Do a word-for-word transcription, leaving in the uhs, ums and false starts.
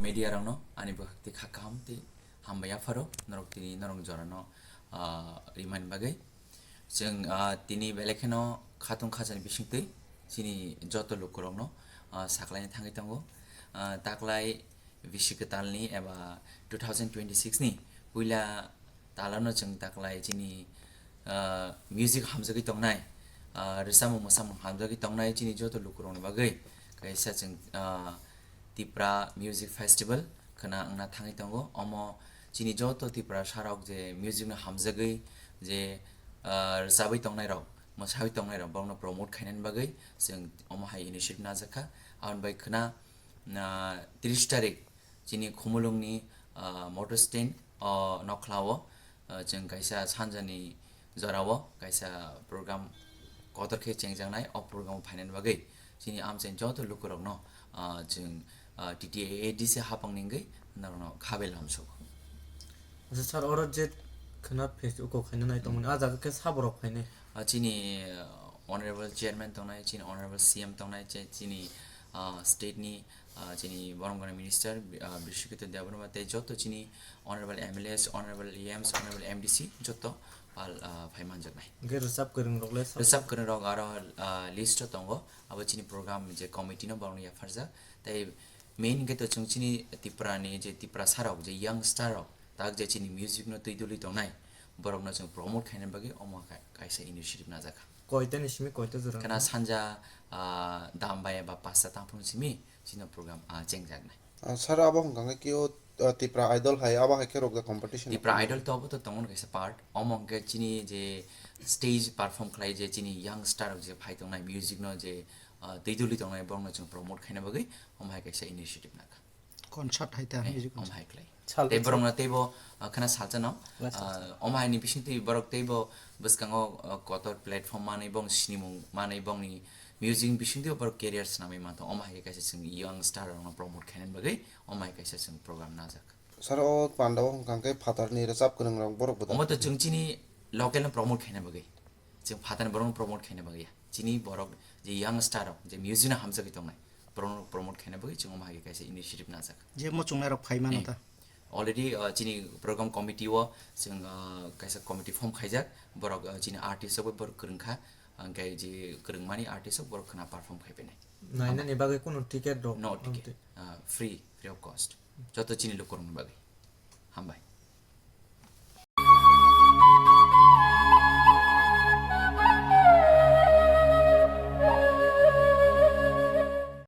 Media rokno ani bwkhak tei kha kaham tei hambai yapharo norok tini norok jorano, ah, rimani bagwi. Chwng, ah, tini belai kheno khatung khajani bisingtwi chini joto lukurokno, ah, saklaina thangwi tongo. Ah, taklai bisi kwtalni eba two thousand twenty-six ni puila talano chwng taklai chini, ah, music hamjagwi tongnai, ah, rwchapmung mwsamung hamjagwi tongnai chini joto lukurokni bagwi kaisa chwng, ah, Tipra Music Festival khwna wngna thangwi tongo. Omo chini joto Tiprasarok je music no hamjagwi je, ah, rwchabwi tongnairok, mwsawi tongnairok, borokno promote khainani bagwi chwng omo hai initiative najakha. Aboni bai khwna, ah, tris tarik chini Khumulwngni, ah, motor stand o nokhlao, ah, chwng kaisa sanjani jorao kaisa program kotor khe chengjaknai. O program o phainani bagwi chini amchaini joto lukurokno, ah, chwng, ah, T T A A D C hapangni wngwi norokno khabai lamsogo. Acha sir, oro je khwna Facebook o khaina nai tongmani, ah jaga khe saborok phainai? Ah, chini, ah, honorable chairman tongnai, chini honorable C M tongnai, che-, chini, ah, state ni, ah, chini borom gwnang minister, ah, Bishikito Debbarma tei joto chini honorable M L As, honorable E Ms, honorable M D C joto pal, ah, phai manjaknai. Hwnkhe rwchap kwrwng rok le sabo? Rwchap kwrwng rok aro, ah, list o tongo, abo chini program je committee no borokno yapharjak. Tei main hwnkhe to chwng chini Tipra ni je Tiprasa rok, je young star rok, tak je chini music no twi duli tongnai, borokno chwng promote khaina bagwi omo ka-, kaisa initiative najakha. Koita ni simi koita jora Khana wngkha? Sanja, ah, dam bai ba pasta tangphung simi chini program, ah, chengjaknai. Ah, sir, abo hwnkha khe kio, ah, Tipra Idol hai abo hai khe rokjak competition Tipra rok? Idol to abo to tongo kaisa part. Omo hwnkhe chini je stage perform khlai je chini young star rok je phai tongnai music no je, ah, twi duli tongnai borokno chwng promote khaina bagwi omo hai kaisa initiative nakha. Concert hai ta Eh, music omo concert. Hai khlai. Sal Tei bwswk. Borokno teibo, ah, khana salsa no, Last ah, omo hai ni bising twi borok teibo bwskango, ah, kotor platform manwi bong sinimung manwi bongni music bising twi borok career swnamwi mantong. Omo hai kaisa chwng young star rokno promote khainani bagwi omo hai kaisa chwng program najak. Sir, o panda o hwnkha khe phatar ni rwchap kwrwng rok borok bwdar. Omo to chwng chini local no promote khaina bagwi. Chwng phatar ni borok no promote khaina bagwi ya. Chini borok je young star rok je music no hamjagwi tongnai, borok no promote khaina bagwi chwng omo hai kaisa initiative najak. Je muchungnai rok phai mano Eh, ta? Already, uh, chini program committee o chwng, uh, kaisa committee form khaijak, borok, uh, chini artist rok borok kwrwng kha, hwnkhe je kwrwngmani artist rok borok khwna perform khai phainai. Nainani bagwi kunu ticket rok? No ticket. Amtwi. Uh, free, free of cost. Joto chini lukurokni bagwi. Hambai.